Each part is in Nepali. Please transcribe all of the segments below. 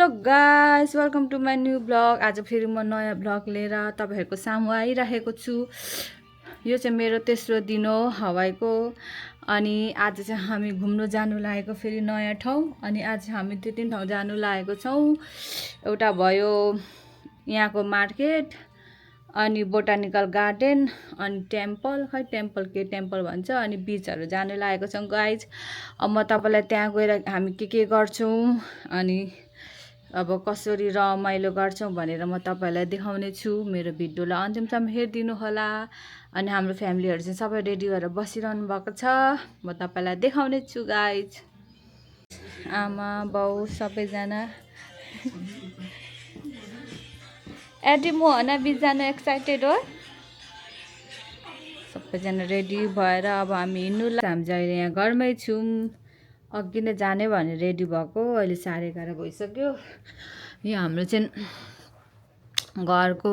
Hello guys welcome to my new blog. आज फेरि म नयाँ ब्लग लिएर तपाईहरुको सामु आइरहेको छु। यो चाहिँ मेरो तेस्रो दिन हो हवाईको। अनि आज चाहिँ हामी घुम्न जानु लागेको फेरि नयाँ ठाउँ। अनि आज हामी दुई तीन ठाउँ जानु लागेको छौँ। एउटा भयो यहाँको मार्केट, अनि बोटानिकल गार्डन, अनि टेम्पल, खै टेम्पल के टेम्पल भन्छ, अनि बीचहरु जानु लागेको छौँ गाइज। अब म तपाईलाई त्यहाँ गएर हामी के गर्छौँ अनि अब कसरी रमाइलो गर्छौँ भनेर म तपाईलाई देखाउने छु। मेरो भिडियोलाई अन्तिमसम्म हेरिदिनु होला। अनि हाम्रो फ्यामिलीहरु चाहिँ सबै रेडी भएर बसिरहनु भएको छ। म तपाईलाई देखाउने छु गाइज। आमा बाउ सबैजना एडी मोहना बिचजना एक्साइटेड हो। सबैजना रेडी भएर अब हामी हिँड्नु हामी चाहिँ यहाँ घरमै छौँ। अघि नै जाने भनेर रेडी भएको, अहिले 11:30 भइसक्यो। यो हाम्रो चाहिँ घरको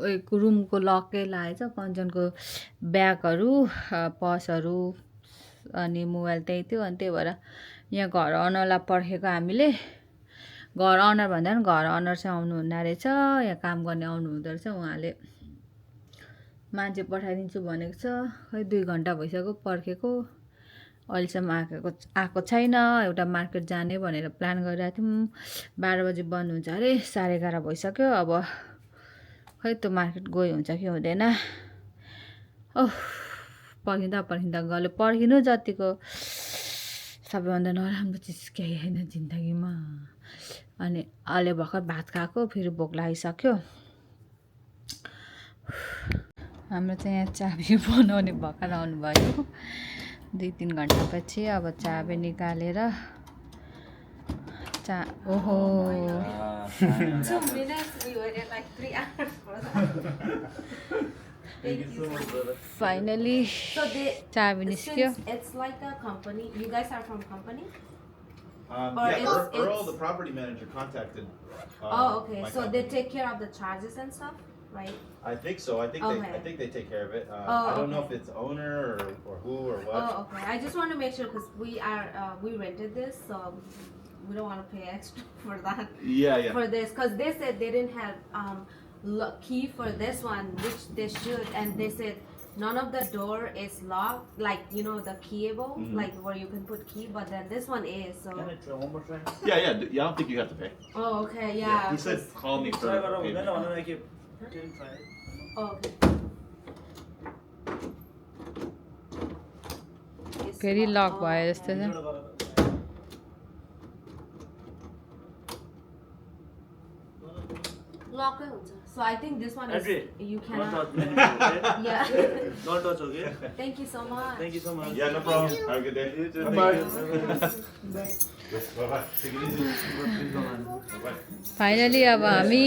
एक रुमको लकै लागेछ। कञ्चनको ब्यागहरू, पर्सहरू अनि मोबाइल त्यही थियो। अनि त्यही भएर यहाँ घर अनरलाई पर्खेको हामीले। घर अनर भन्दा पनि घर अनर चाहिँ आउनुहुन्न रहेछ, यहाँ काम गर्ने आउनुहुँदो रहेछ। उहाँले मान्छे पठाइदिन्छु भनेको छ। खै 2 घन्टा भइसक्यो पर्खेको, अहिलेसम्म आएको छैन। एउटा मार्केट जाने भनेर प्लान गरिरहेको थियौँ। 12 बजे बन्द हुन्छ अरे, 11:30 भइसक्यो। अब खै त्यो मार्केट गयो हुन्छ कि हुँदैन। ओह पर्खिँदा गयो। पर्खिनु जतिको सबैभन्दा नराम्रो चिज केही होइन जिन्दगीमा। अनि अहिले भर्खर भात खाएको, फेरि भोक लागिसक्यो। हाम्रो चाहिँ यहाँ चाबी बनाउने भर्खर आउनुभयो 2-3 घन्टापछि। अब चाबी निकालेर ओहो 2 minutes we waited like 3 hours for that. Finally चाबी निस्क्यो। It's like a company. You guys are from company? Yeah, Earl, the property manager, contacted. Oh, okay. my So company. they take care of the charges and stuff, right? I think so. I think Okay. they take care of it. Oh, I don't know okay. if it's owner or who or what. Oh, okay. I just want to make sure because we rented this, so we don't want to pay extra for that. Yeah. For this, because they said they didn't have key for this one, which they should, and they said none of the door is locked, like you know the keyable, like where you can put key, but then this one is. So. Can I try one more time? Yeah. I don't think you have to pay. Oh, okay. Yeah. He said call me for Try what I payment. want to make it. Didn't try it. Oh, okay. It's फेरि लक locked. भयो जस्तो छ। Lock it. So I think this one is Adri, you don't cannot. touch anything, Yeah. okay? Don't touch, okay? Thank you so much. Thank you so much. Yeah, no problem. Have a good day. You too. Bye. Bye. Bye. Take it easy. Please go on. Bye. Finally अब हामी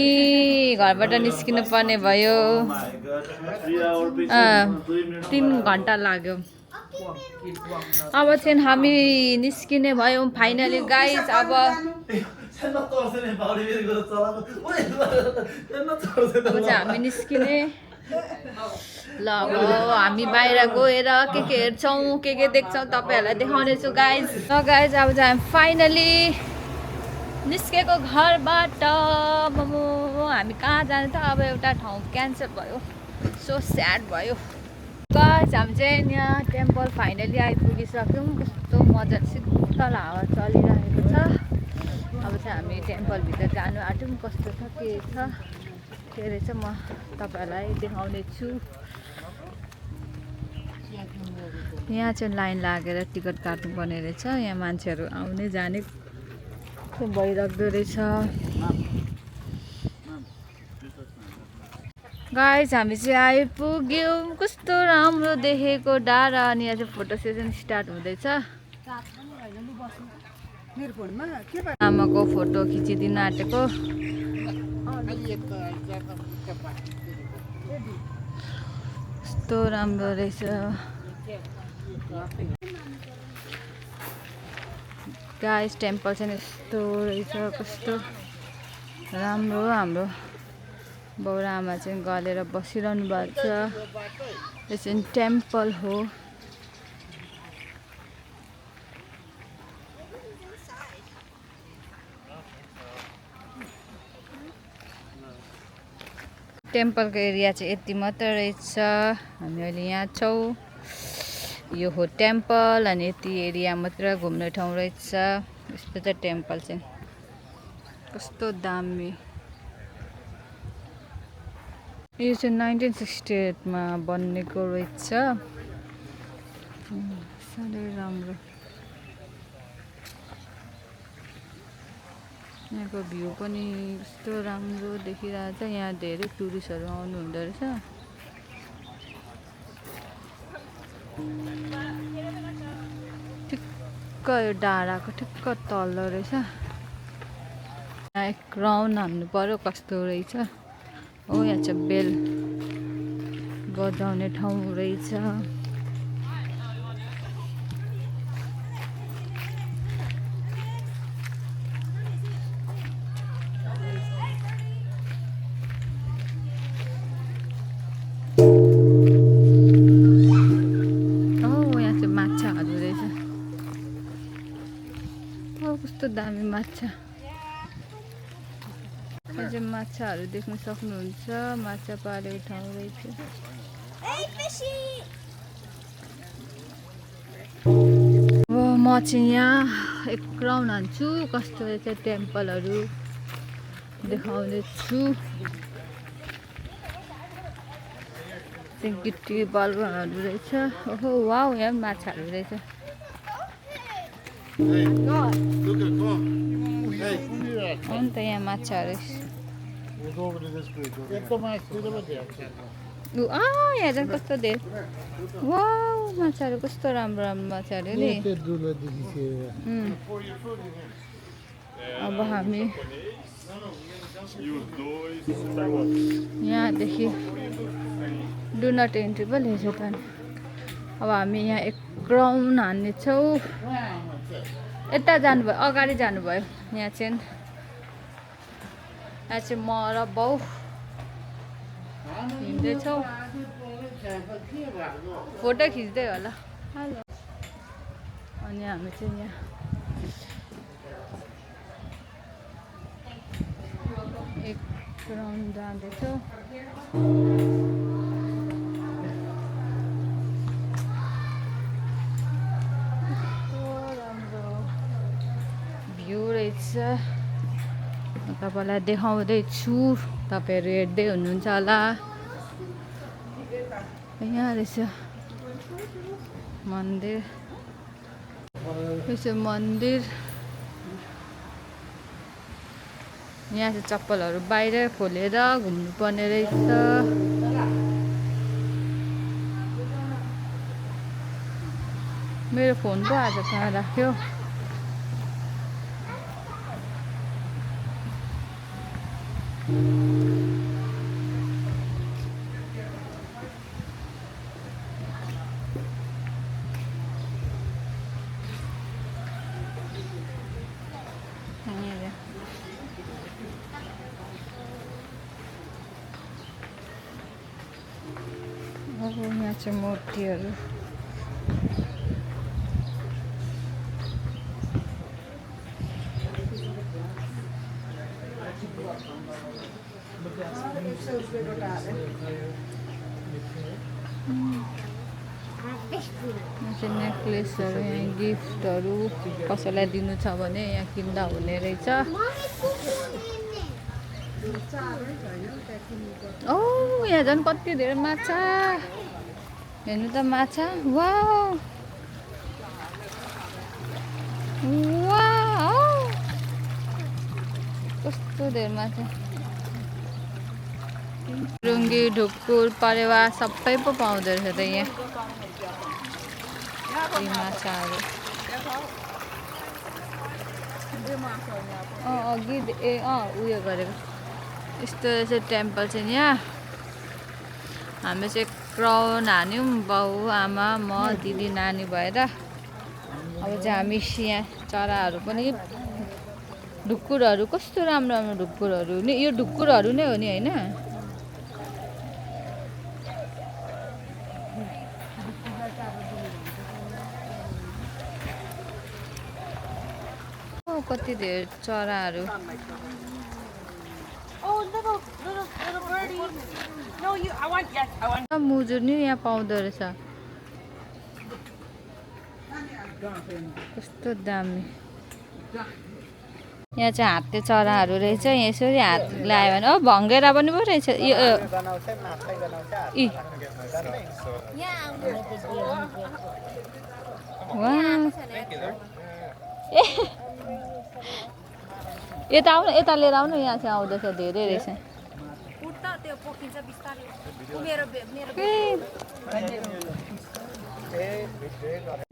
घरबाट निस्किनु पर्ने भयो। Oh my God. 3 hour picture. 2 minutes. 3 घन्टा लाग्यो। अब चाहिँ हामी निस्किने भयौँ फाइनली गाइज। अब चाहिँ हामी निस्किने। ल अब हामी बाहिर गएर के हेर्छौँ, के देख्छौँ तपाईहरुलाई देखाउने छु गाइज। ल गाइज अब चाहिँ हामी फाइनली निस्केको घरबाट। हामी कहाँ जाने त, अब एउटा ठाउँ क्यान्सल भयो। सो स्याड भयो गाइज। हामी चाहिँ यहाँ टेम्पल फाइनली आइपुगिसक्यौँ। कस्तो मजा शीतल हावा चलिरहेको छ। अब चाहिँ हामी टेम्पलभित्र जानु आँट्यौँ। कस्तो छ के छ के रहेछ म तपाईहरुलाई देखाउने छु। यहाँ चाहिँ लाइन लागेर टिकट काट्नुपर्ने रहेछ। यहाँ मान्छेहरू आउने जाने भइराख्दो रहेछ। गाइस हामी चाहिँ आइपुग्यौँ। कस्तो राम्रो देखेको डाँडा। अनि यहाँ चाहिँ फोटो सेसन स्टार्ट हुँदैछ। आमाको फोटो खिचिदिन आँटेको। कस्तो राम्रो रहेछ गाइस। टेम्पल चाहिँ यस्तो रहेछ, कस्तो राम्रो। हाम्रो बाउ र आमा चाहिँ गलेर बसिरहनु भएको छ। यो चाहिँ टेम्पल हो। टेम्पलको एरिया चाहिँ यति मात्र रहेछ। हामी अहिले यहाँ छौँ। यो हो टेम्पल अनि यति एरिया मात्र घुम्ने ठाउँ रहेछ। यस्तो चाहिँ टेम्पल चाहिँ कस्तो दामी। यो चाहिँ 1968 मा बनेको रहेछ। साह्रै राम्रो। यहाँको भ्यू पनि कस्तो राम्रो देखिरहेछ। यहाँ धेरै टुरिस्टहरू आउनु हुँदो रहेछ। ठिक्क यो डाँडाको ठिक्क तल रहेछ। यहाँ एक राउन्ड हान्नु पर्यो कस्तो रहेछ। हो यहाँ चाहिँ बेल बजाउने ठाउँ रहेछ। माछाहरू रहेछ। कस्तो दामी माछा। यो चाहिँ माछाहरू देख्न सक्नुहुन्छ। माछा पालेको ठाउँ रहेछ। अब म चाहिँ यहाँ एक राउन्ड हान्छु। कस्तो रहेछ टेम्पलहरू देखाउँदैछु। गिटी बलुवाहरू रहेछ। ओहो वाउ यहाँ माछाहरू रहेछ। अन्त यहाँ माछाहरू यहाँ चाहिँ कस्तो धेरै वाउ माछाहरू कस्तो राम्रो राम्रो माछाहरू नि। अब हामी यहाँदेखि डु नट एन्ट्री पो लेखेछ त। अब हामी यहाँ एक राउन्ड हान्नेछौँ। यता जानुभयो अगाडि जानुभयो। यहाँ चाहिँ म र बाउ हिँड्दैछौँ। फोटो खिच्दै होला। अनि हामी चाहिँ यहाँ एक राउन्ड जाँदैछौँ। तपाईँलाई देखाउँदैछु। तपाईँहरू हेर्दै हुनुहुन्छ होला। यहाँ रहेछ मन्दिर। यो चाहिँ मन्दिर। यहाँ चाहिँ चप्पलहरू बाहिर खोलेर घुम्नुपर्ने रहेछ। मेरो फोन पो आज कहाँ राख्यो। यहाँ चाहिँ मूर्तिहरू। नेकलेसहरू यहाँ गिफ्टहरू कसैलाई दिनु छ भने यहाँ किन्दा हुने रहेछ। ओ यहाँ झन् कति धेरै माछा। हेर्नु त माछा। वाउ वाउ कस्तो धेरै माछा। रुङ्गी ढुकुर परेवा सबै पो पाउँदो रहेछ त यहाँ माछाहरू। अघि उयो गरेको यस्तो रहेछ टेम्पल चाहिँ। यहाँ हामी चाहिँ क्राउन हान्यौँ बाउ आमा म दिदी नानी भएर। अब चाहिँ हामी यहाँ चराहरू पनि ढुकुरहरू कस्तो राम्रो राम्रो ढुकुरहरू नि। यो ढुकुरहरू नै हो नि होइन। कति धेरै चराहरू। little birdie. No, you. I want. Yes, I want. मुजुर नि यहाँ पाउँदो रहेछ कस्तो दामी यहाँ चाहिँ हात्ते चराहरू रहेछ यसरी हात लायो भने भङ्गेरा पनि पो रहेछ यो इ यता आउनु यता लिएर आउनु यहाँ चाहिँ आउँदैछ धेरै रहेछ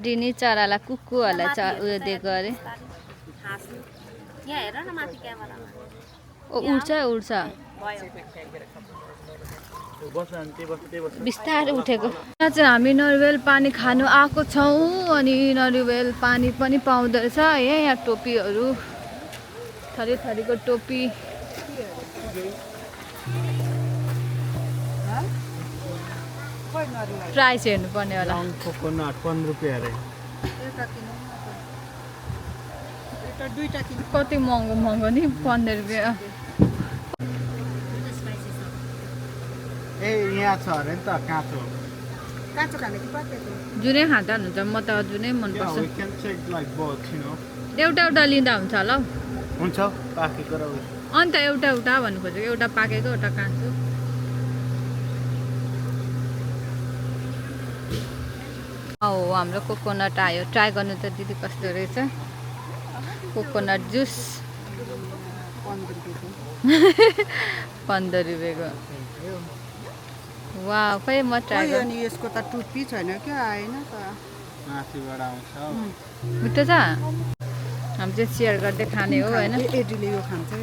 डिनी चरालाई कुकुरहरूलाई उयो दिएको अरे यहाँ हेर न माथि क्यामेरामा उड्छ उड्छ बिस्तारै उठेको यहाँ चाहिँ हामी नरिवल पानी खानु आएको छौँ अनि नरिवल पानी पनि पाउँदो रहेछ यहाँ टोपीहरू थरी थरीको टोपी प्राइस हेर्नुपर्ने होला कोकोनट 15 रुपैयाँ अरे कति महँगो महँगो नि 15 रुपियाँ ए यहाँ छ अरे नि त काँचो जुनै खाँदा हुन्छ म त जुनै मनपर्छ we can check like both, you know. एउटा एउटा लिँदा हुन्छ होला हौ हुन्छ पाकेको र उयो अन्त एउटा एउटा भन्नु खोजेको एउटा पाकेको एउटा काँचो हाम्रो कोकोनट आयो ट्राई गर्नु त दिदी कस्तो रहेछ कोकोनट जुस 15 रुपियाँको वाह खै म ट्राई गर्नु यसको त टुप्पी छैन क्या आएन त माथिबाट आउँछ मिठो छ हामी चाहिँ सेयर गर्दै खाने हो होइन एडीले यो खान्छ है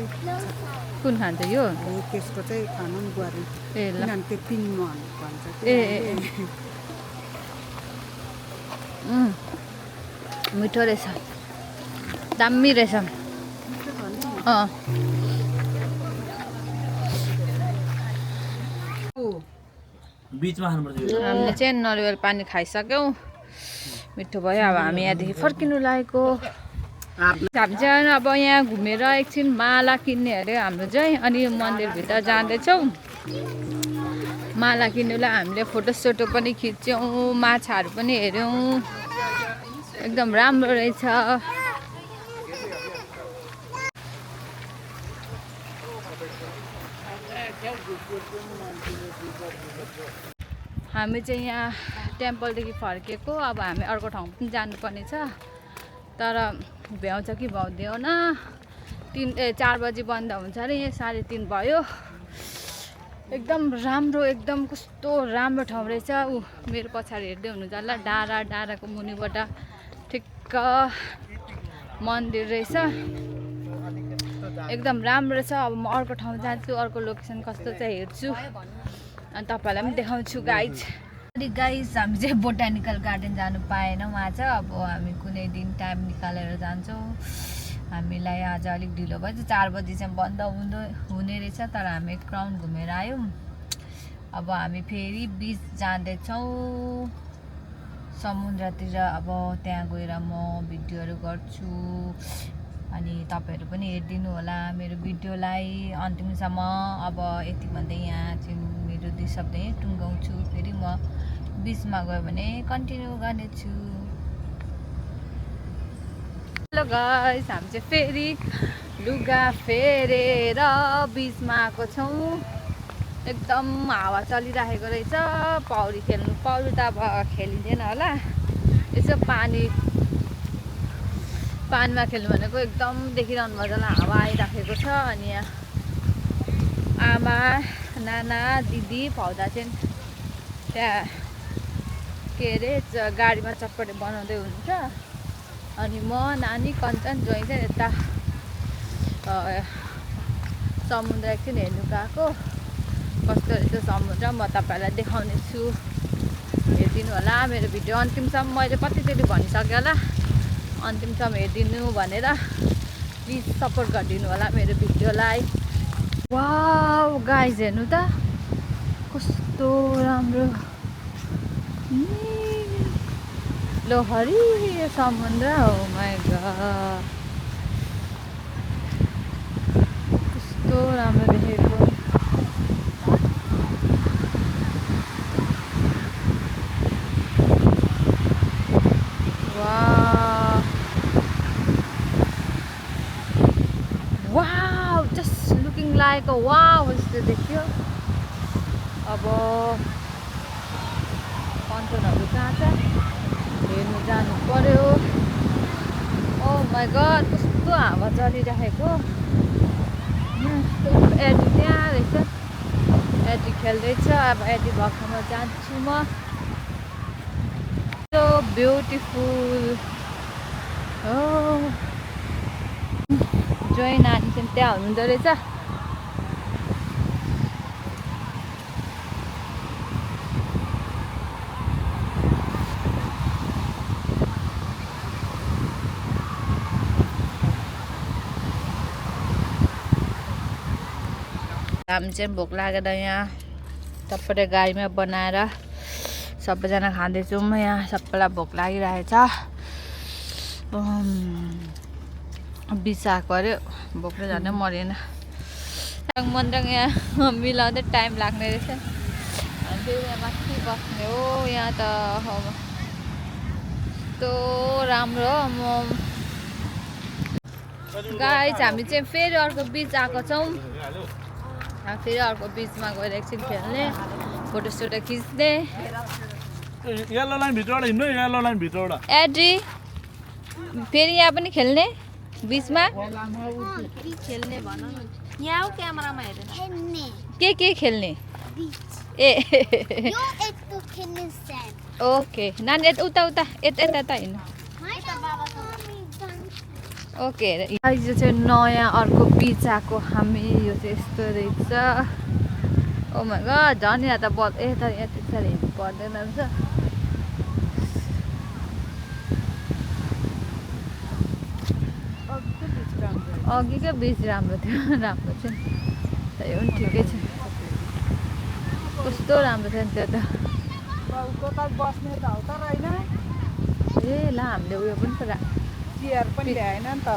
कुन खान्छ यो हो त्यसको चाहिँ खानु नि बुहारी ए ल किनभने त्यो पिनमा भन्छ ए मिठो रहेछ दामी रहेछ बीचमा खानुपर्छ हामीले चाहिँ नरिवल पानी खाइसक्यौँ मिठो भयो अब हामी यहाँदेखि फर्किनु लागेको हामी चाहिँ अब यहाँ घुमेर एकछिन माला किन्ने अरे हाम्रो चाहिँ अनि मन्दिरभित्र जाँदैछौँ माला किन्नुलाई हामीले फोटोसोटो पनि खिच्यौँ माछाहरू पनि हेऱ्यौँ एकदम राम्रो रहेछ हामी चाहिँ यहाँ टेम्पलदेखि फर्केको अब हामी अर्को ठाउँ पनि जानुपर्ने छ तर भ्याउँछ कि भ्याउँदैन 4 बजी बन्द हुन्छ अरे यहाँ 3:30 भयो एकदम राम्रो एकदम कस्तो राम्रो ठाउँ रहेछ मेरो पछाडि हेर्दै हुनुहुन्छ होला डाँडाको मुनिबाट ठिक्क मन्दिर रहेछ एकदम राम्रो छ अब म अर्को ठाउँ जान्छु अर्को लोकेसन कस्तो छ हेर्छु अनि तपाईँहरूलाई पनि देखाउँछु गाइज हामी चाहिँ बोटानिकल गार्डन जानु पाएनौँ आज अब हामी कुनै दिन टाइम निकालेर जान्छौँ हामीलाई आज अलिक ढिलो भयो 4 बजी चाहिँ बन्द हुने रहेछ तर हामी क्राउन घुमेर आयौँ अब हामी फेरि बिच जाँदैछौँ समुद्रतिर अब त्यहाँ गएर म भिडियोहरू गर्छु अनि तपाईँहरू पनि हेरिदिनु होला मेरो भिडियोलाई अन्तिमसम्म अब यति भन्दै यहाँ चाहिँ मेरो 2 शब्द यहीँ टुङ्गाउँछु फेरि म बिचमा गयो भने कन्टिन्यू गर्नेछु हेलो गाइस हामी चाहिँ फेरि लुगा फेरेर बिचमा आएको छौँ एकदम हावा चलिरहेको रहेछ पौडी त अब खेलिँदैन होला यसो पानीमा खेल्नु भनेको एकदम देखिरहनु मजाले हावा आइराखेको छ अनि यहाँ आमा नाना दिदी भाउदा चाहिँ त्यहाँ के अरे गाडीमा चटपटे बनाउँदै हुनुहुन्छ अनि म नानी कञ्चन जोइ चाहिँ यता समुद्र एकछिन हेर्नु गएको कस्तो रहेछ समुद्र म तपाईँहरूलाई देखाउने छु हेरिदिनु होला मेरो भिडियो अन्तिमसम्म मैले कतिचोटि भनिसकेँ होला अन्तिमसम्म हेरिदिनु भनेर प्लिज सपोर्ट गरिदिनु होला मेरो भिडियोलाई वाउ गाइज हेर्नु त कस्तो राम्रो लोहरी समुद्र हो माय गॉड कस्तो राम्रो देखेको wow just looking like a wow जस्तो देखियो। अब कन्टेनरहरू कहाँ छ हेर्नु जानु पर्यो। ओ माई गड कस्तो हावा चलिरहेको। एडी त्यहाँ रहेछ, एडी खेल्दैछ। अब एडी भर्खरमा जान्छु म। So beautiful. जोइ नानी चाहिँ त्यहाँ हुनुहुँदो रहेछ। हामी चाहिँ भोक लागेर यहाँ सबैले गाडीमा बनाएर सबैजना खाँदैछौँ। यहाँ सबैलाई भोक लागिरहेछ। बिसाएको अरे भोकले झन् मरेन। मन्दिर यहाँ मिलाउँदै टाइम लाग्ने रहेछ। हामी फेरि यहाँ माथि बस्ने हो। यहाँ त कस्तो राम्रो गाइज हामी चाहिँ फेरि अर्को बिच आएको छौँ। फेरि अर्को बिचमा गएर एकछिन खेल्ने, फोटोसोटो खिच्ने। येलो लाइन भित्रबाट हिँड्नु, येलो लाइन भित्रबाट। एड्री फेरि यहाँ पनि खेल्ने बिचमा खेल्ने भन न। यहाँ आऊ क्यामेरामा हेरेर। के खेल्ने ए ओके नानी उता उता यता यता हिँड्नु। ओके यो चाहिँ नयाँ अर्को बिच आएको हामी। यो चाहिँ यस्तो रहेछ। ओ माई गड झन् यहाँ त यता यहाँ त्यति साह्रो हिँड्नु पर्दैन रहेछ। अघिको बिच राम्रो थियो। राम्रो थियो त्यही पनि ठिकै छ। कस्तो राम्रो थियो नि त्यो त। बस्ने त हो त रहेन। ए ला हामीले उयो पनि पुरा चेयर पनि ल्याएन नि त।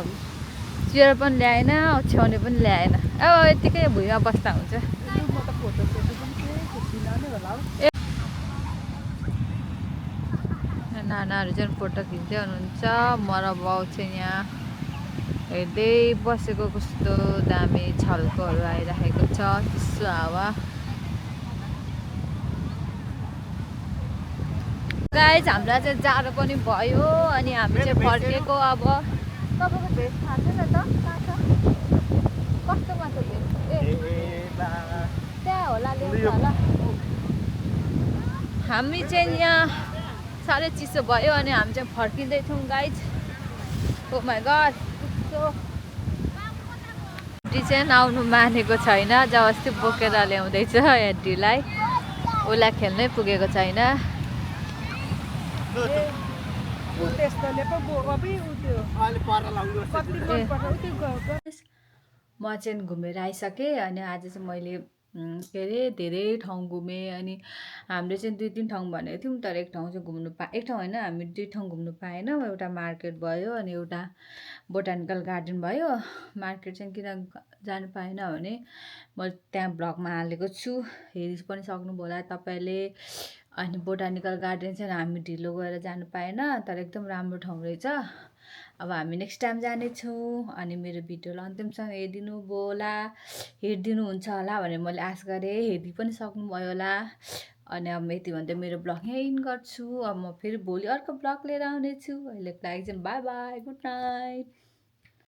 चेयर पनि ल्याएन, ओछ्याउने पनि ल्याएन। अब यतिकै भुइँमा बस्दा हुन्छ। म त फोटो सोटो पनि केही खिच्दिनँ नि होला हौ। नानाहरू चाहिँ फोटो खिच्दै हुनुहुन्छ। म र बाउ चाहिँ यहाँ हेर्दै बसेको। कस्तो दामी छल्कोहरू आइरहेको छ, चिसो हावा। गाइज हामीलाई चाहिँ जाडो पनि भयो अनि हामी चाहिँ फर्केको। अब तपाईँको भेज खान्छ नि त कहाँ छ? कस्तोमा छ भेज? त्यहाँ होला ल्याउँछ होला। हामी चाहिँ यहाँ साह्रै चिसो भयो अनि हामी चाहिँ फर्किँदैछौँ गाइज। ओ माई गड एड्डी चाहिँ आउनु मानेको छैन। जबरजस्ती बोकेर ल्याउँदैछ एड्डीलाई। उसलाई खेल्नै पुगेको छैन। त्यस्तोले पो बोबी उठ्यो। अहिले पर लाग्नु कति मन पर्छ त्यो गएको। म चाहिँ घुमेर आइसकेँ अनि आज चाहिँ मैले के अरे धेरै ठाउँ घुमेँ। अनि हामीले चाहिँ 2-3 ठाउँ भनेको थियौँ तर एक ठाउँ चाहिँ घुम्नु एक ठाउँ होइन हामी 2 ठाउँ घुम्नु पाएनौँ। एउटा मार्केट भयो अनि एउटा बोटानिकल गार्डन भयो। मार्केट चाहिँ किन जानु पाएन भने म त्यहाँ ब्लगमा हालेको छु, हेरि पनि सक्नुभयो होला तपाईँले। अनि बोटानिकल गार्डन चाहिँ हामी ढिलो गएर जानु पाएन तर एकदम राम्रो ठाउँ रहेछ। अब हामी नेक्स्ट टाइम जानेछौँ। अनि मेरो भिडियोलाई अन्तिमसम्म हेरिदिनु भयो होला, हेरिदिनुहुन्छ होला भनेर मैले आशा गरेँ। हेरि पनि सक्नुभयो होला। अनि अब यति भन्दै मेरो ब्लग यहीँ इन गर्छु। अब म फेरि भोलि अर्को ब्लग लिएर आउनेछु। अहिलेको लागि चाहिँ बाई बाई, गुड नाइट।